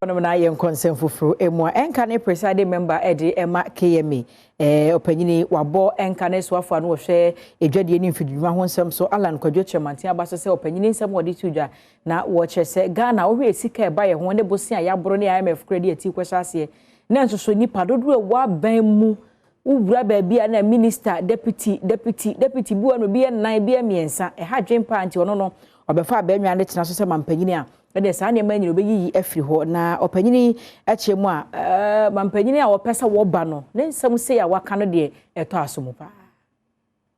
Ɔnom na yɛ nkɔnsɛm foforɔ mu a ɛnka ne presiding member ɛde ɛma KMA ɔpanyini wabɔ ɛnka ne soafoɔ a no wɔhwɛ edwadie ne mfididwuma ho nsɛm so, Alan Kwadwo Kyerematen, aba so sɛ ɔpanyini nsɛm wɔde to dwa na wɔkyerɛ sɛ Ghana wohwɛ sika ɛba yɛ ho ne bosia a yɛaboro ne IMF kura de ati kɔhyɛ aseɛ na nso so nipa dodoɔ ɛwɔ aban mu. Wowura baabi a na minister, deputy, deputy, deputy bi wɔ no, bi yɛ nnan, bi yɛ mmiɛnsa. Ɛha dwen paa. Nti ɔno no ɔbɛfa abɛnwa ne tena so sɛ mampanyini a ɛdeɛ saa nneɛma nyina ɔbɛyiyi afiri hɔ. Na ɔpanyini akyɛ mu a mampanyini a wɔpɛ sɛ wɔba no ne nsɛm sei a waka no deɛ, ɛtɔ aso mu paa.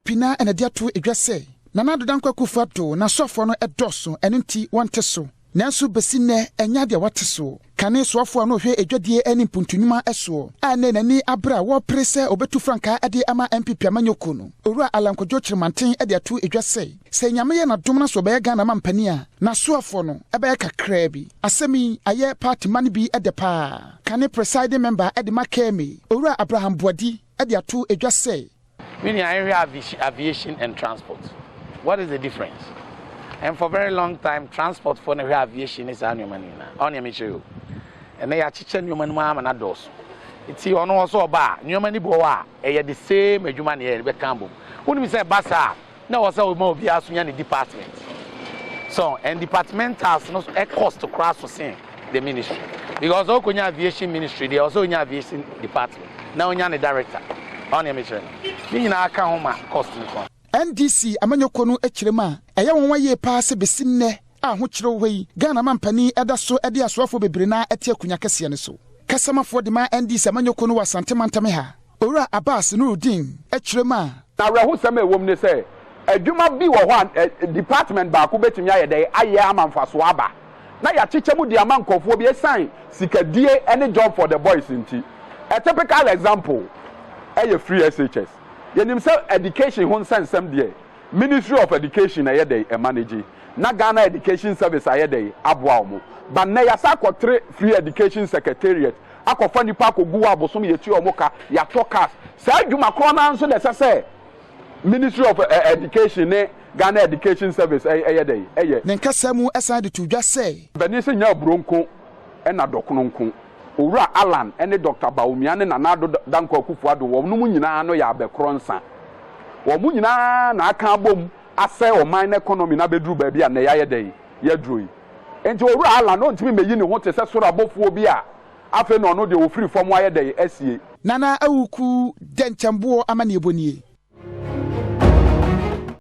Pina ɛna de ato edwa sɛ Nana Addo Dankwa Akufo Addo n'asɔfoɔ no ɛdɔɔso, ɛno nti wɔnte so. Nanso bɛsi nnɛ ɛnyɛ adeɛ wɔte so. Kane soafoɔ a na ɔhwɛ edwadie ne mpuntunwuma soɔ a ne n'ani abere a wɔrepere sɛ ɔbɛtu frankaa de ama NPP amanyɔkuo no, Owura Alan Kwadwo Kyerematen, de ato edwa sɛ Nyame yɛ n'adom no so ɔbɛyɛ Ghana mampanin a, n'asoafoɔ no ɛbɛyɛ kakraa bi. Asɛm yi ayɛ party ma no bi ɛdɛ paa. Kane presiding member de ma KMA, Owura Abraham Boadi, de ato edwa sɛ Meaning, I hear aviation and transport. What is the difference? And for very long time, transport for the aviation is nneɛma no nyinaa. Ɔne me kyerɛ o. Ɛnɛ yɛakyekyɛ nneɛma no mu ama no adɔɔso. Nti ɔno wɔ so ɔba a, nneɛma no bi wɔ hɔ a ɛyɛ the same adwuma na yɛyɛ bɛka bom. Wonim sɛ ɛba saa na ɛwɔ sɛ ɔma obiara so nya ne department. So, and departmentals no ɛ cost koraa so sen the ministry. Because ɔkɔnya aviation ministry deɛ, ɔsɛ ɔnya aviation department na ɔnya ne director. Ɔne me kyerɛ no. Ne nyinaa ka ho ma cost no kɔ. NDC amanyɔkuo no akyerɛ mu a ɛyɛ wɔn yie paa sɛ bɛsi nnɛ a ahokyerɛ wɔ yi, Ghana mampanin ɛda so de asoafoɔ bebree na ɛte akonnwa kɛseɛ no so. Kasamafoɔ de ma NDC amanyɔkuo no wɔ Asante mantam ha, Owura Abbas Nurudin, akyerɛ mu a Na awerɛhosɛm a ɛwɔ mu ne sɛ adwuma bi wɔ hɔ a department baako bɛtumi ayɛ dɛ ayɛ ama mfasoɔ aba, na yɛakyekyɛ mu de ama nkɔfoɔ bi ɛsan sikadie ne job for the boys. Nti a typical example ɛyɛ free SHS. Yɛnim sɛ education ho nsɛnsɛm deɛ, Ministry of Education ɛyɛ dɛ ɛmanage na Ghana Education Service ayɛ dɛ aboa wɔn ba. Nnɛ yɛasa akɔtere Free Education Secretariat, akɔfa nipa akɔgu hɔ abosom, yɛtua wɔn ka, yɛatɔ cars. Saa adwuma korɔ naa nso na ɛsɛ sɛ Ministry of Education ne Ghana Education Service ɛyɛ dɛ ɛyɛ. Ne nkasa mu ɛsan de to dwa sɛ bɛni sɛ nya aburo nko ɛna dɔkono nko. Owura Alan ɛne Dr Bawumia ne Nana Addo Dankwa Akufo Addo, wɔn mu nyinaa no yɛ abɛkorɔ nsa. Wɔn mu nyinaa na aka abom asɛ ɔman no economy na abɛduru baabi a nnɛ yɛayɛ dɛ yɛaduro yi. Nti Owura Alan no ntumi mmɛyi ne ho te sɛ soro abɔfoɔ bi a afei na ɔno deɛ ofiri fam ayɛ dɛ asie. Nana Awuku Dɛnkyɛmboɔ amanneɛbɔ nie.